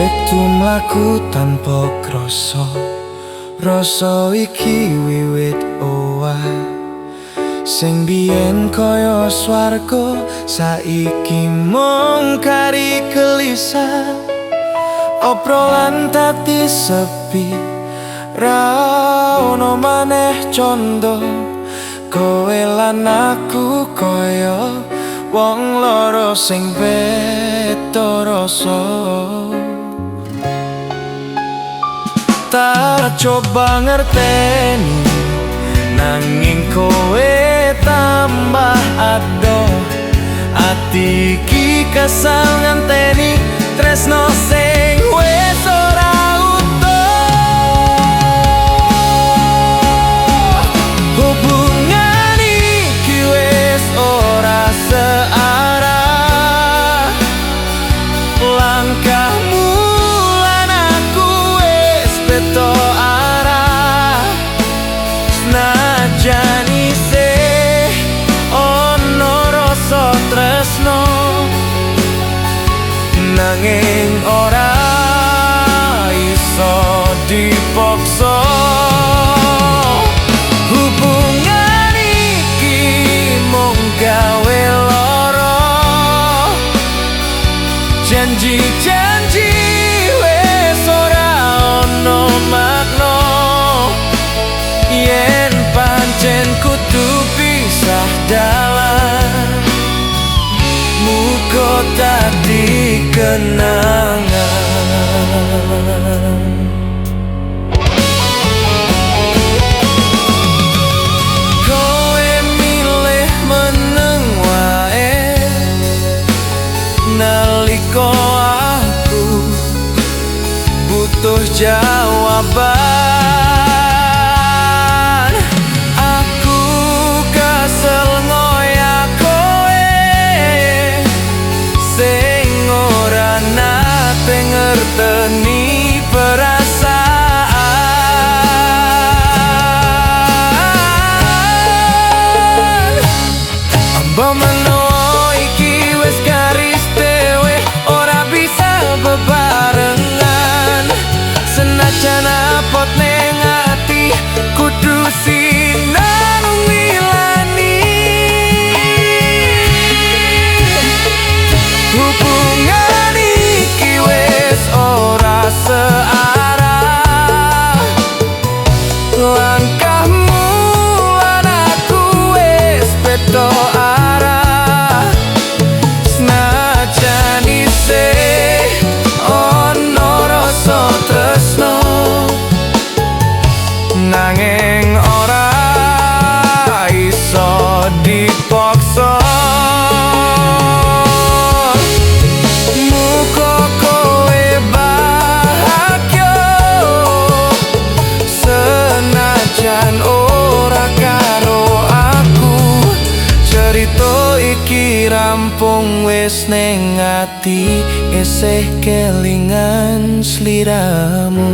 Wektu mlaku tanpa krasa, rasa iki wiwit owah. Sing biyen kaya swarga saiki mung kari gelisah. Obrolan dadi sepi, ra ono maneh condo. Kowe lan aku kaya wong loro sing beda rasa. Tak coba ngerteni, nanging kowe tambah adoh. Ati iki kesel ngenteni tresno sing wis ora utuh. Hubungan iki wis ora searah, langkahmu lan aku wis beda arah. Senajan isih ono rasa tresno, nanging ora iso dipaksa. Hubungan iki mung gawe lara, janji-janji wis ora ono makna. Yen pancen kudu pisah dalan, muga dadi kenangan. Kowe milih meneng wae nalika aku butuh jawaban. Aku kesel ngoyak kowe sing ora nate ngerteni perasaan. Mbok menawa iki wis garis dhewe, ora bisa bebarengan. Senajan abot ning ati, kudu sinau ngilani. Hubungan iki wis ora searah, langkahmu lan aku wis beda arah. Senajan isih ono rasa tresno, nanging ora iso dipaksa. Muga kowe bahagia senajan ora karo aku. Cerita iki rampung wis ning ati, isih kelingan sliramu.